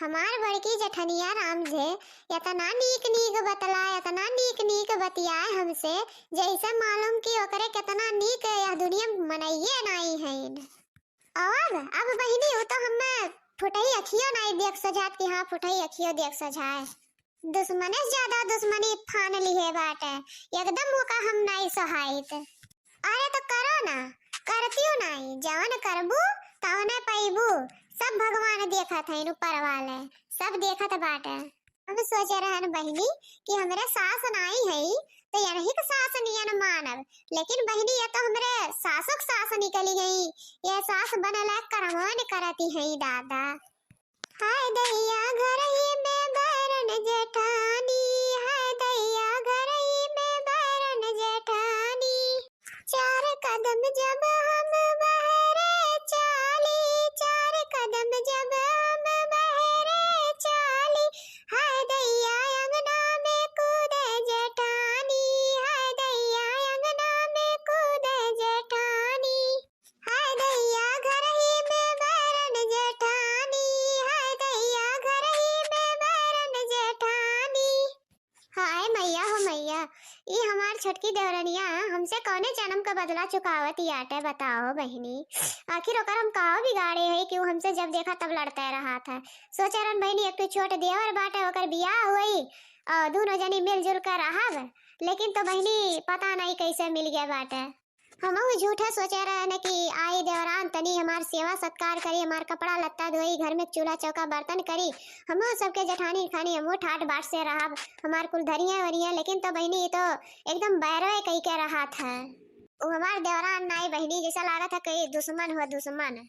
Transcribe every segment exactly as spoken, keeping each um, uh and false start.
हमार बड़की जेठनिया राम जे एतना नीक नीक बतलाए, एतना नीक नीक बतियाए हमसे, जैसे मालूम कि ओकरे केतना नीक यह दुनिया में मनइये नाई हईन। और अब बहिनी, उ तो हमें फुटही अखियो नाई देख सजात कि हाँ, फुटही अखियो देख सजाए। दुश्मने से ज्यादा दुश्मनी फान लिहे बाटे, एकदम ओका हम नाई सहाइत। अरे तो करो ना, करतियो नाई, जवन करबू तवने पइबू। सब भगवान देखत हईन, ऊपर वाले सब देखत बाटे। हम सोचे रहन बहिनी कि हमरे सास नाई हई तो यनही के सास नियन मानब, लेकिन बहिनी ये तो हमरे सासो के सास निकली गई, ये सास बने लायक करमो न करती हई दादा। हाय दैया घरही में बैरन जेठानी, हाय दैया घरही में बैरन जेठानी। चार कदम जब हम बहरे चाली, चार कदम जब हम बहरे चाली, हाय दैया अंगना में कूदे जेठानी, हाय दैया अंगना में कूदे जेठानी। हाय दैया घरही में बैरन जेठानी, हाय दैया घरही में बैरन जेठानी। हाय मैया हो मैया, ई हमार छोटकी देवरनिया हमसे कौने जन्म का बदला चुकावत आटे, बताओ बहिनी। आखिर ओकर हम काव बिगाड़े है कि उ हमसे जब देखा तब लड़ते रहत है। सोचे रहन बहिनी, एक ठो छोट देवर बाटे, ओकर बियाह होई और दूनो जनी मिलजुल कर रहब, लेकिन तो बहिनी पता नहीं कैसे मिल गया बाटे। हमहू झूठे सोचे रहे न कि आई देवरान तनी हमार सेवा सत्कार करी, हमार कपड़ा लत्ता धोई, घर में चूल्हा चौका बर्तन करी, हमहू सबके जेठानी खानी हमहू ठाट बाट से रहब, हमार कुल धरिया वरिया, लेकिन तो बहिनी ई तो एकदम बैरवे कही के रहत है। उ हमार देवरान नाई बहिनी, जैसा लागत है कोई दुश्मन हो दुश्मन।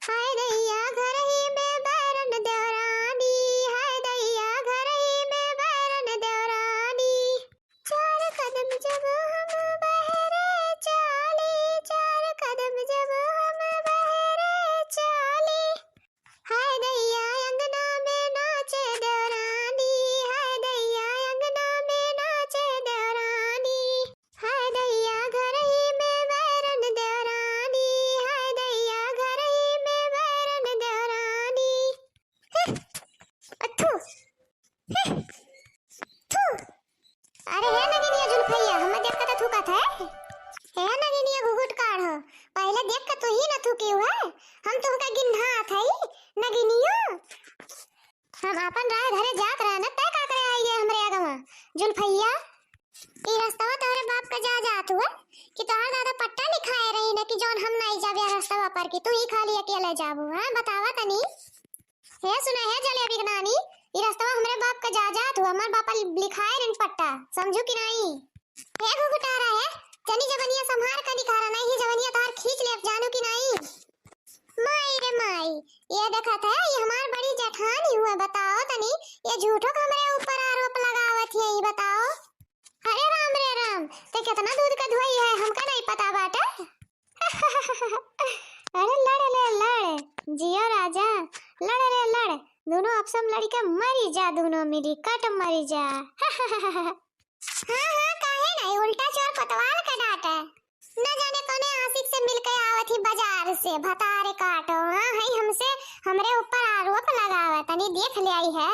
हाय दैया घरही में बैरन देवरानी, हाय दैया घरही में बैरन देवरानी। चार कदम जब हम बहरे चाली, चार कदम जब हम बहरे चाली। हाय दैया अंगना में नाचे देवरानी, हाय दैया अंगना में नाचे देवरानी। हाय दैया घरही में बैरन देवरानी, हाय दैया घरही में बैरन देवरानी। अथू। हे, थू। अरे हे नगिनिया जुल्फैया, हमें देख के तो थूकत है। हे नगिनिया घुघुट काढ़, पहले देख के तू ही न थूकी है, हम तुमका गिन्हात है नगिनियो। हम आपन राह धरे जात रहे न, तै का करे आई है हमरे आगवा जुल्फैया? ई रस्तवा तोहरे बाप का जा जात हुए कि तोहर दादा पट्टा लिखाए रही न कि जौन हम नहीं जाबे रस्तवा पर कि तू ही खाली अकेले जाबू, हाँ बतावा तनी। हे सुना, हे जलेबी के नानी, ई रस्तवा हमरे बाप का जा जात हुआ, हमार बापा लिखाए रहिन पट्टा, समझू कि नाई? हे घुघुटारा है, जनी जवनिया संभार के निकारा, नहीं ही जवनिया तोहार खींच लेब, जानू कि नाई? माई रे माई, ये देखत है, ये हमार बड़ी जेठानी हुआ, बताओ तनी, ये झूठो के हमरे ऊपर आरोप लगावत है, ये बताओ। अरे राम रे राम, ते कितना दूध का धोई है, हमका नहीं पता बाटे। अरे लड़ ले लड़, जियो राजा, लड़ रे लड़, दोनों आपस में लड़ी के मरी जा, दोनों मिली कट मरी जा। हाँ हाँ, काहे नहीं, उल्टा चोर कोतवाल का डांटे। न जाने कौने आशिक से मिलके आवत ही बाजार से, भतारे काटो। हाँ है हमसे, हमरे ऊपर आरोप लगावे, तनी देख ले आई है।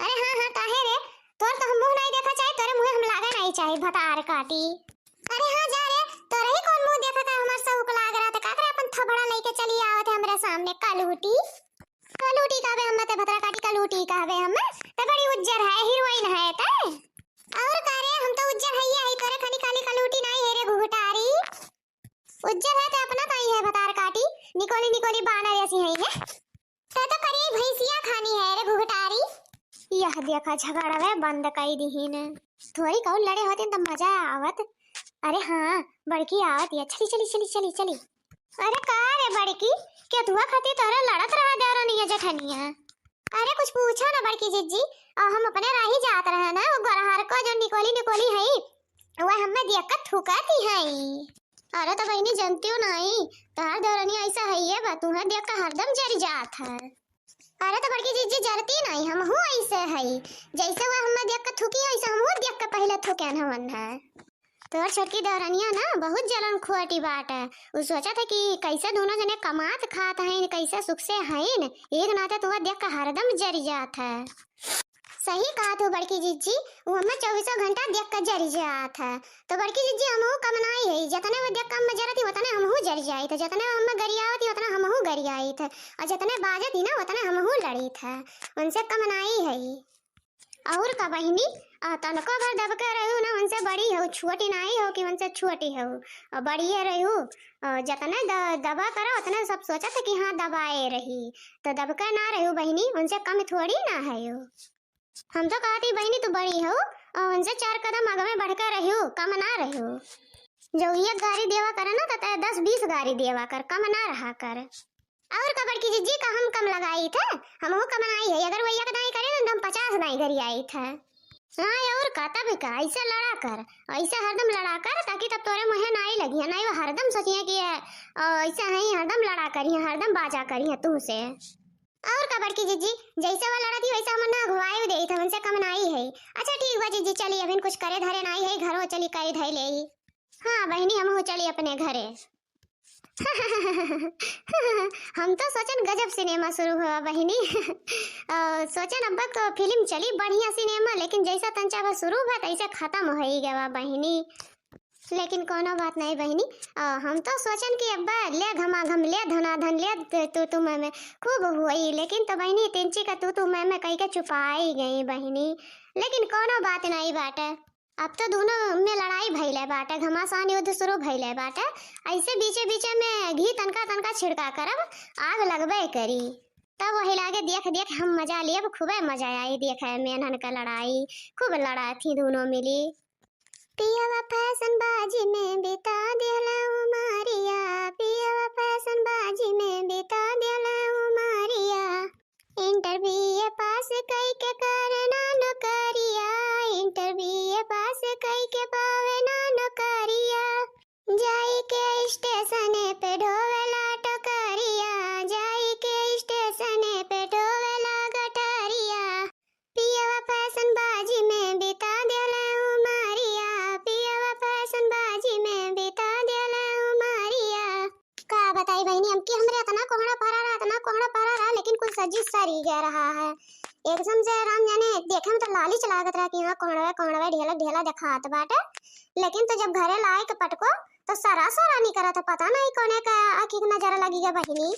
अरे हाँ हाँ, काहे रे? तोर तो हम मुँह नहीं देखा चाहे, तोरे मुँहे हम लागे नहीं चाहे, भतार काटी। अरे हाँ जा रे, तोरे ही कौन मुँह देखा था, हमार सहुक लाग रहा था, का करे अपन थोबड़ा लेके चली आवत है हमरे सामने, कलूटी। कलूटी कहबे हमें ते, भतार काटी कलूटी कहबे हमें ते, बड़ी उज्जर है, हीरोइन है ते। और का रे, हम तो उज्जर है, ये है तोरे खाली खाली कलूटी नहीं है रे घुघुटारी। उज्जर है ते अपना ताई है भतार काटी, निकोली निकोली बानर ऐसी है ये। ते तो करी भैंसिया खानी है रे घुघटारी। यह देखा झगड़वे बंद कई दिहिन। थोड़ी कौन लड़े होते तो मजा आवत। अरे हाँ, बड़की आवत है। चली, चली, चली, चली, चली। अरे का रे बड़की, केतुआ खातिर तोरे लड़त रहा देवरनिया जेठनिया? अरे कुछ पूछो ना बड़की जिज्जी, और हम अपने राही जात रहे ना, वो गोरहर को जो निकोली निकोली है, वो हमें देख के थूकती है। अरे तो बहिनी, जनतियो नाई, तोहार देवरनिया ऐसा है, ये बात तुहें देख के हरदम जरी जात है। अरे तो बड़की जीजी, जरती नाई, हमहू ऐसे हई, जैसे वो हमें देख के थूकी, वैसे हमहू देख के पहले थूकेन हवन है। तोर छोटकी देवरनिया ना बहुत जलन खोटी बाटे। उ सोचत है कि कैसे दोनों जने कमात खात हैं, कैसे सुख से हैं। एक नाते तुआ देख के हरदम जरि जात है। सही कहा तू बड़की जिज्जी, उ हमें चउबीसों घंटा देख के जरि जात है। तो बड़की जिज्जी, हमहू कम नाई है, जतने वो देख के हमें जरत ही, उतने हमहू जरि जाइत है, जतने वो हमें गरियावत ही, उतना हमहू गरियाइत है, और जतने बाजत ही ना, उतने हमहू लड़ीत है, उनसे कम नाई है। और का बहिनी, आ, तनको भर दबके रहू ना, उनसे बड़ी हो, छोटी नाई हो कि उनसे छोटी हो, और बड़िए रहू, और जतने द-, दबा करो, उतने सब सोचत है कि हाँ, दबाए रही, तो दबके ना रहू बहिनी, उनसे कम थोड़ी ना है हो। हम तो कहती बहिनी, तू बड़ी हो, और उनसे चार कदम आगे में बढ़ के रहू, कम ना रहू। जो एक गारी देवा करे ना, तो तय दस बीस गारी देवा कर, कम ना रहा कर। और का बड़की जिज्जी, का हम कम लगाइत है? हमहू कम नाई है, अगर वो एक नाई करे ना, तो हम पचास नाई गरियाइत है। हाँ, और का, तब का, ऐसे लड़ा कर, ऐसे हरदम लड़ा कर, ताकि तब तोरे मुँहे नाई लगी है, नाई वो हरदम सोचिए कि ये, अ, ऐसे हैं, हरदम लड़ा करिए, हरदम बाजा करिए तू से। और का बड़की जिज्जी, जैसे वो लड़त ही, वैसे हम ना घुवाई देइत है, उनसे कम नाई है। अच्छा ठीक बा जिज्जी, चली, अभी कुछ करे धरे नाई है, घरो चली, करी धई ले। हाँ बहिनी, हमहू चली अपने घरे। हम तो सोचन गजब सिनेमा शुरू हुआ बहिनी। अ, सोचन अब तो फिल्म चली बढ़िया सिनेमा, लेकिन जैसा तंचा बा शुरू भा, तैसे खत्म होई गवा बहिनी। लेकिन कोनो बात नहीं बहिनी, अ, हम तो सोचन कि अब ले घमाघम, ले धनाधन, ले त-, तू तू मैं मैं खूब हुई, लेकिन तो बहिनी तेंची का तू तू मैं मैं कही के चुपाई गई बहिनी। लेकिन कोनो बात नहीं बाटे। अब तो दोनों में लड़ाई भइले बाटे, घमासान युद्ध शुरू भइले बाटे। ऐसे बीचे बीचे में घी तनका तनका छिड़का करब, आग लगबे करी। तब वही लागे देख देख हम मजा लियब, खूबे मजा आई देखे में इन्हन का लड़ाई, खूब लड़ा थी दोनों मिली। पियवा फैशन बाजी में बिता दिहला उमरिया, पियवा फैशन बाजी में बिता दिहला उमरिया। इंटर बीए पास कई के करे ना नौकरिया, इंटर बीए पास कई के पावे ना नौकरिया। जाई के स्टेशन पे ढोवेला टोकरिया, जाई के स्टेशन पे ढोवेला गटरिया। पियवा फैशन बाजी में बिता देले उमरिया, पियवा फैशन बाजी में बिता देले उमरिया। का बताई बहिनी, हमके हमरे इतना कोहड़ा फरा रहा, इतना कोहड़ा फरा रहा, लेकिन कुल सज्जी सरी गया रहा है। एकदम से राम जाने देखे में तो लालिच लागत रहा कि हाँ, कोहड़वे, कोहड़वे ढेला, ढेला देखात बाटे, लेकिन तो जब घरे लाए के पटको तो सरा सरा निकरत है। पता नहीं कौने का आँखी के नजर लगी गया बहिनी।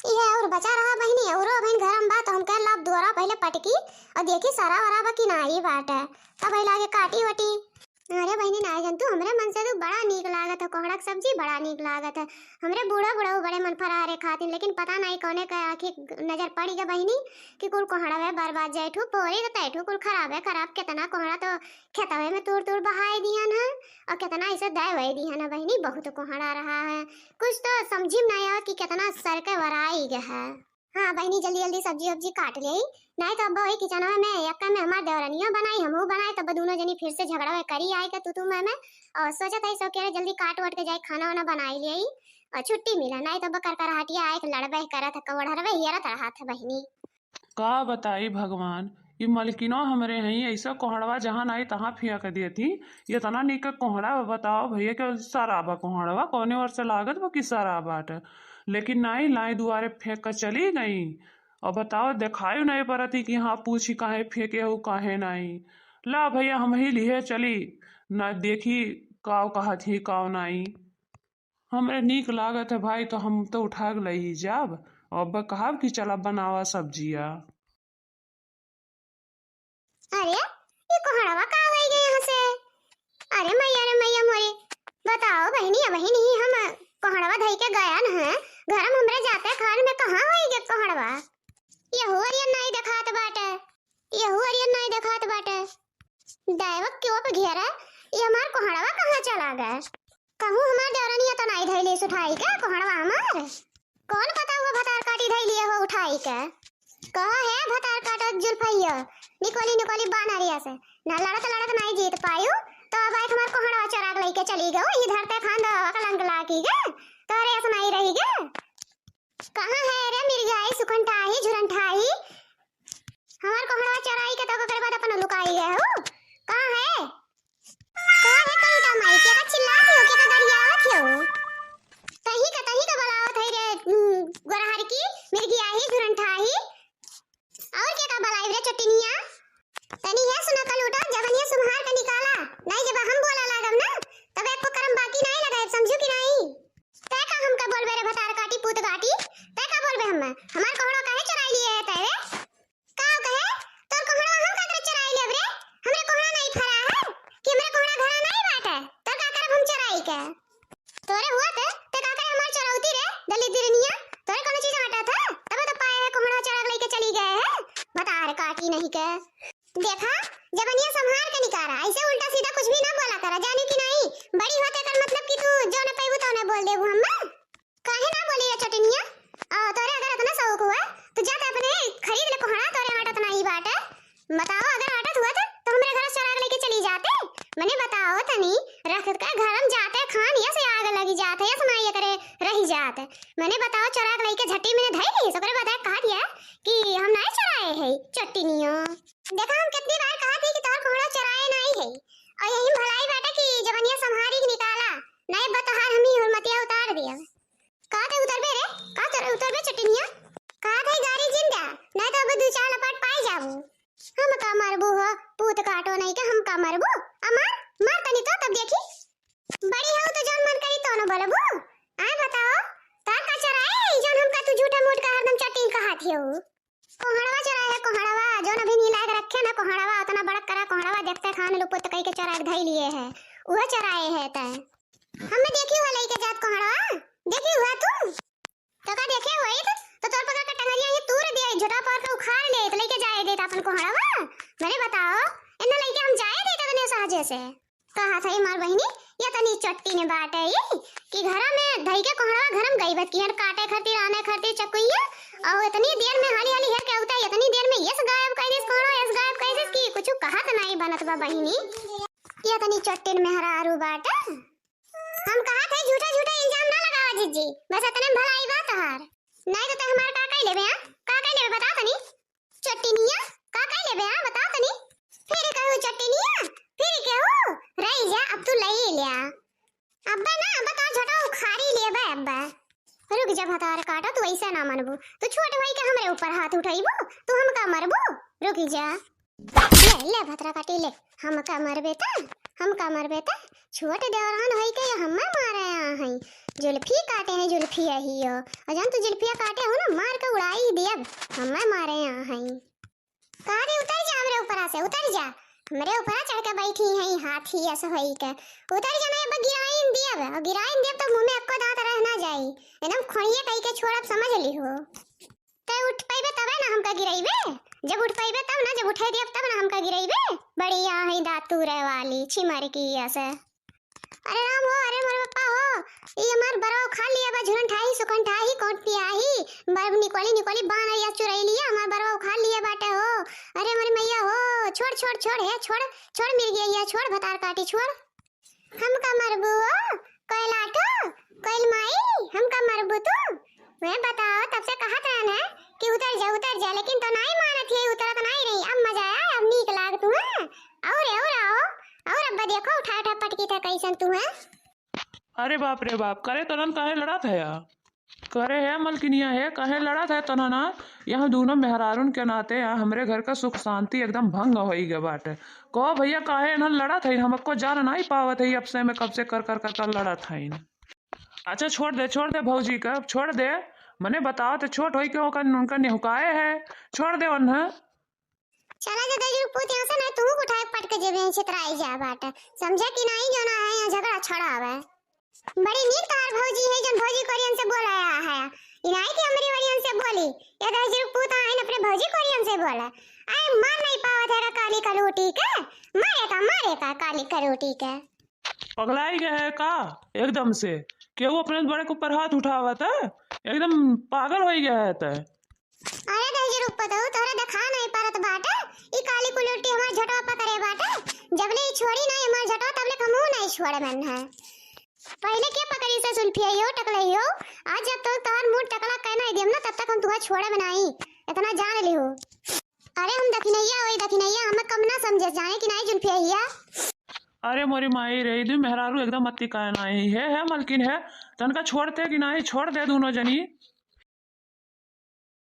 इहे और बचा रहा बहिनी, औरो बहिन घर में बा, तो हम कहे, "लाभ दुआरा पहले पटकी और देखी सरा वरा बा कि नाही बाटे, तब ही लागे काटी वटी।" अरे बहिनी, ना जन तू, हमरे मन से तू बड़ा नीक लागत है, कोहड़ा के सब्जी बड़ा नीक लागत है। हमरे बूढ़ा बूढ़ा बड़े मन फरारे खातिन, लेकिन पता नहीं कौने का आँखी नजर पड़ी गया बहिनी कि कुल कोहड़ा है बर्बाद जाए ठू, पोरी तो तैठू कुल खराब है खराब, कितना कोहड़ा तो खेतवे में तूर तूर बहाए दिहन है और कितना ऐसे दय वय दिहन है बहिनी, बहुत कोहड़ा रहा है। कुछ तो समझी में नहीं आवत कि कितना सर के वराई गए है। हाँ बहिनी, जल्दी जल्दी सब्जी वब्जी काट ले, नहीं तो अब वही किचनवा में एक में हमार देवरनियो बनाई, हमहू बनाए, तब दोनों जनी फिर से झगड़ा करी आए के तू तू मैं मैं। और सोचत है सब के जल्दी काट वाट के जाए, खाना वाना बनाई ले और छुट्टी मिला, नहीं तो अब करकराहटिया आए के लड़बे करत है, कवड़रबे हियरत रहा था बहिनी। का बताई भगवान, ई मलकिनो हमरे हई, ऐसा कोहड़वा जहाँ नाई तहाँ फेंक देती। इतना नीक कोहड़ा बताओ भैया, के सराबा कोहड़वा, कौने ओर से लागत बा कि सराबा बाटे। लेकिन नाई, लाई दुआरे फेंक के चली गई। और बताओ, देखाई नहीं परती कि हाँ, पूछी काहे फेंके हो, काहे नाई। ला भैया, हम ही लिहे चली, ना देखी काव कहत ही, काव नाई। हमरे नीक लागत है भाई, तो हम तो उठा के लई जाब। अब कहब कि चला बनावा सब्जिया। अरे, ये कोहड़वा का होई गए यहाँ से? अरे मैया रे मैया मोरे, बताओ बहिनी, अबहिन ही हम कोहड़वा धई के गया न है, घर में हमरे जाते खान में कहाँ होई गए कोहड़वा? ये हो अरियन नहीं देखात बाटे, ये हो अरियन नहीं देखात बाटे। दैवक के ओप घेरा, ये हमार कोहड़वा कहाँ चला गए? कहूँ हमार देवरनिया तो नाई धइले उठाई के कोहड़वा हमार? कौन पता हुआ भतार काटी धइले हो उठाई के? कहा है भतार काटत जुल्फैया, निकोली निकोली बानरिया से, ना लड़त लड़त नाई जीत पायु, तो अब एक हमार कोहड़वा चोरा के लइके चली गयो, ई धरते खान दो कलंक लागी गे, तोरे अस नाई रही गे। कहाँ है रे मिर्गाई, सुखन ठाही, झुरन ठाही? हमार कोहड़वा चोराई के तो ओकर बाद अपन लुकाई गए हो। कहाँ है? कहाँ है कलूटा बोलबे रे भतार काटी, पूत काटी, तै का बोलबे हम्मे? हमार कोहड़ा काहे चोराई लिए है तै रे? का कहे? तोर कोहड़ा हम का करे चोराई लेब रे? हमरे कोहड़ा नहीं फरा है कि हमरे कोहड़ा घरा नहीं बाटे? तो का करब हम चोराई के? तोरे हुआ थे, ते का करे हमार चोरौती रे, दलिद्दरिनिया? तोरे कोनो चीज आटा था? तबे तो पाए है कोहड़ा चोरा के लेके चली गए है। भतार काटी नहीं के। देखा, जबनिया संभार के निकारा, ऐसे उल्टा सीधा कुछ भी ना बोला करा, जानी कि नहीं? बड़ी होते कर मतलब कि तू जो न पैबू तो न बोल देबू हम्मे। काहे ना बोली रे चोटिनिया? आ, तोरे अगर इतना शौक हुआ, तो जा ते अपने खरीद ले कोहड़ा, तोरे आटत नहीं बाटे। बताओ, अगर आटत हुआ तो, तो हमरे घर से चोरा के लेके चली जाते। मने बताओ तनी, रख के घर में जाते खान, यस आग लगी जाते, यस ना ये करे रही जाते। मने बताओ, चोरा के लेके झट्टी में धई ली, ओकरे बाद कहा दिया कि हम नहीं चोराए है, चोटिनियो। देखा, हम कितनी बार कहा थी कि तोर कोहड़ा चोराए नहीं है, और यही भलाई बाटे कि जबनिया संभारी के निकाला, नहीं बतहार हम ही हुरमतिया उतार दिया। का ते उतरबे रे? का ते उतरबे चटिनिया? का ते गारी जिन द्या, नहीं तो अब दू चार लपट पाई जाबू। हम का मरबू हो, पूत काटो नहीं के हम का मरबू? अमार, मार तनी तो तब देखी। बड़ी हो तो जौन मन करी तो न बोलबू। आए बताओ, तार का चराए है जौन हमका तू झूठा मूठ का हरदम चटिन कहा थियो? कोहड़वा चराए है, कोहड़वा, जौन अभी नी लायक रखे ना कोहड़वा, उतना बड़क करा कोहड़वा, देखते खान लुपुत कई के चराए के धई लिए है, उहे चराए है तै। हमें देखी हुआ लइके जात कोहड़वा, देखी हुआ तू? तो का देखे हुई तो, तो तोर पकड़ के टंगरिया ये तूर दिया, झोटा पर के उखाड़ ले, तो लइके जाए देत अपन कोहड़वा। मने बताओ, इन्ना लइके हम जाए देत इतने सहजे से। कहा था ये मार बहिनी, ये तनी चट्टी ने बात है ये, कि घरा में धई के कोहड़वा घर में गई बत की हर काटे खातिर, आने खातिर चकुइया, और इतनी देर में हाली हाली हेर के उता, इतनी देर में यस गायब कई दिस कोहड़वा, यस गायब कई दिस कि कुछ कहत नहीं बनत बा बहिनी। ये तनी चट्टी ने मेहरारू बाटे। हम कहा थे झूठा झूठा इल्जाम ना लगावा जिज्जी, बस इतने में भलाई बा तोहार। नहीं तो ते हमार का कई लेबे, हाँ? का कई लेबे बताओ तनी। चट्टिनिया, का कई लेबे, हाँ? बताओ तनी। फिर कहू चट्टिनिया, फिर कहू, रही जा, अब तू लई लिया। अब्बे ना, अब्बे तो झोटा उखाड़ी लेबे अब्बे। रुक जा भतार काटा, तू ऐसे ना मनबू। तू छोट भाई के हमरे ऊपर हाथ उठाइबू, तू हमका मरबू? रुक जा। ले, ले भतरा काटी ले, हमका मरबे त, हमका मरबे त, छोट देवरान होई के हम्मे मारे आ हई, जुल्फी काटे हैं, जुल्फी यही हो, और जन तू जुल्फिया काटे हो ना, मार के उड़ाई दियब, हम्मे मारे आ हई। कहा रे, उतर जा हमरे ऊपरा से, उतर जा, हमरे ऊपरा चढ़ के बैठी हैं हाथी अस होई के, उतर जा नहीं, अब गिराइन दियब, और गिराइन दियब तो मुँह में एक्को दांत रह ना जाई, एकदम खोइये कई के छोड़ब, समझ ली हो। तै उठ पइबे तबे ना हमका गिरइबे, जब उठ पइबे तब ना, जब उठे दियब तब ना हमका गिरइबे। बड़ी यहाँ है दांत तूरे वाली छिमर की ऐसे। अरे राम हो, अरे मोर पप्पा हो, ई हमार बरवा उखाड़ लिया बा, झुरन ठाही, सुकन ठाही, कोट पियाही, बर निकोली निकोली बान या चुरई लिया, हमार बरवा उखाड़ लिया बाटे हो। अरे मोरी मैया हो, छोड़, छोड़, छोड़, हे छोड़, छोड़ मिर्गिया, छोड़ भतार काटी, छोड़। हमका मरबू हो, कोयल आटो, कोयल माई, हमका मरबू तू? मैं बताओ, तब से कहत रहन है कि उतर जा, उतर जा, लेकिन तो नाई मानत है, उतरत नाई रही। अब मजा आया, अब नीक लाग तू है। और, और आओ, और अब्बा देखो, उठा, उठा पटकी था कैसन तू है। अरे बाप रे बाप, करे तोनन काहे लड़त है या? करे है मलकिनिया है, काहे लड़त है तोनन? यहाँ दूनो मेहरारून के नाते यहाँ हमरे घर का सुख शांति एकदम भंग होई गए बाटे। कहो भैया, काहे इन्हन लड़त है? हमको जान नाई पावत है, अब से में कब से कर कर कर कर लड़त है। अच्छा छोड़ दे, छोड़ दे भौजी का, छोड़ दे। मने बताओ तो, छोट होई के ओकर, उनका नेहुकाए है, छोड़ दे उन्हें। चला जा दहिजरू पूत यहाँ से, ना तू उठाए पटके जेबे छितराई जा बाटे। समझे कि नहीं, जो ना है यहाँ झगड़ा छड़ावे। बड़ी नीक तोहार भौजी है, जौन भौजी कोरियन से बोला है। ई नाई कि हमरी वरियन से बोली। ये दहिजरू पूत आइन अपने भौजी कोरियन से बोला। आए मार नहीं पावत है काली कलूटी के। मारे का, मारे का काली कलूटी के। पगलाई गया है का एकदम से? केहू अपने बड़े के ऊपर हाथ उठावत है? एकदम पागल होई गया है तै। अरे दहिजरू पतोहू, तोहरे देखा नहीं परत बाटे, ई काली कुलूटी हमार झटवा पकड़े बाटे। जबले ई छोड़ी नहीं हमार झटवा, तबले हमहू नहीं छोड़े मन है। पहिले के पकड़ी से जुल्फिया हो, टकले हो, आज जब तक तोहर मुंह टकला कहना ही दियम ना, तब तक हम तुहा छोड़े बनाई, इतना जान लिहो। अरे हम दखिनैया, ओए दखिनैया, हमें कम ना समझे, जाने कि नहीं जुल्फिया हिया। अरे मोरी माई रे, ई दुई मेहरारू एकदम अति काहे नाही है, है मलकिन है, तनका छोड़ते कि नाही, छोड़ दे दूनो जनी।